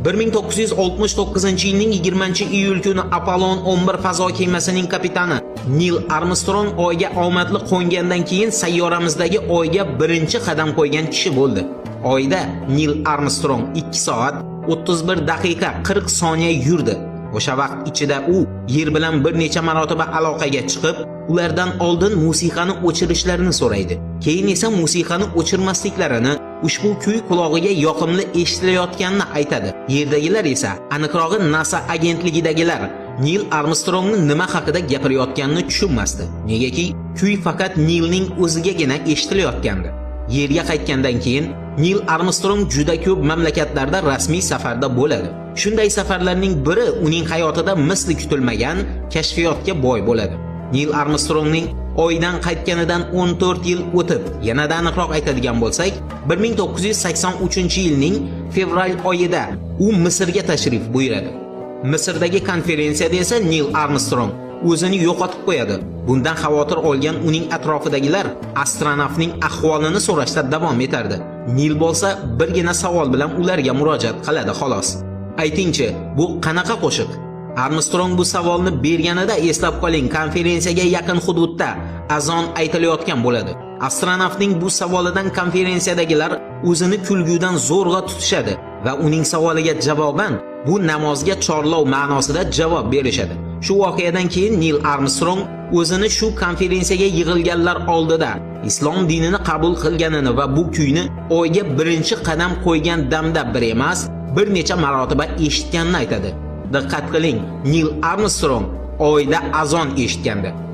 1969-yilning 20-iyul kuni Apollon 11 fazo kemasining kapitani Nil Armstrong Oyga omadli qo'ngandan keyin sayyoramizdagi Oyga birinchi qadam qo'ygan kishi bo'ldi. Oyda Nil Armstrong 2 soat 31 daqiqa 40 soniya yurdi. O'sha vaqt ichida u Yer bilan bir necha marotaba aloqaga chiqib, ulardan oldin musiqani o'chirishlarini so'raydi. Keyin esa musiqani o'chirmasliklarini, ushbu kuy qulog'iga yoqimli eshitilayotganini aytadi. Yerdagilar esa, aniqrog'i NASA agentligidagilar Nil Armstrongni nima haqida gapirayotganini tushunmasdi. Negaki kuy faqat Nilning o'zigagina eshitilayotgandi. Yerga qaytgandan keyin Nil Armstrong juda ko'p mamlakatlarda rasmiy safarda bo'ladi. Shunday safarlarning biri uning hayotida misli kutilmagan kashfiyotga boy bo'ladi. Nil Armstrongning Oydan qaytganidan 14 yil o'tib, yanada aniqroq aytadigan bo'lsak, 1983-yilning fevral oyida u Misrga tashrif buyuradi. Misrdagi konferensiyada esa Nil Armstrong o'zini yo'qotib qo'yadi. Bundan xavotir olgan uning atrofidagilar astronavtning ahvolini so'rashda davom etardi. Nil bo'lsa birgina savol bilan ularga murojaat qiladi xolos. "Aytingchi, bu qanaqa qo'shiq?" Armstrong bu savolni berganida, eslab qoling, konferensiyaga yaqin hududda azon aytilayotgan bo'ladi. Astronavtning bu savolidan konferensiyadagilar o'zini kulgudan zo'rg'a tutishadi va uning savoliga javoban bu namozga chorlov ma'nosida javob berishadi. Shu voqeadan keyin Nil Armstrong o'zini shu konferensiyaga yig'ilganlar oldida islom dinini qabul qilganini va bu kuyni Oyga birinchi qadam qo'ygan damda bir emas, bir necha marotaba eshitganini aytadi. Diqqat qiling, Nil Armstrong Oyda azon eshitgandi.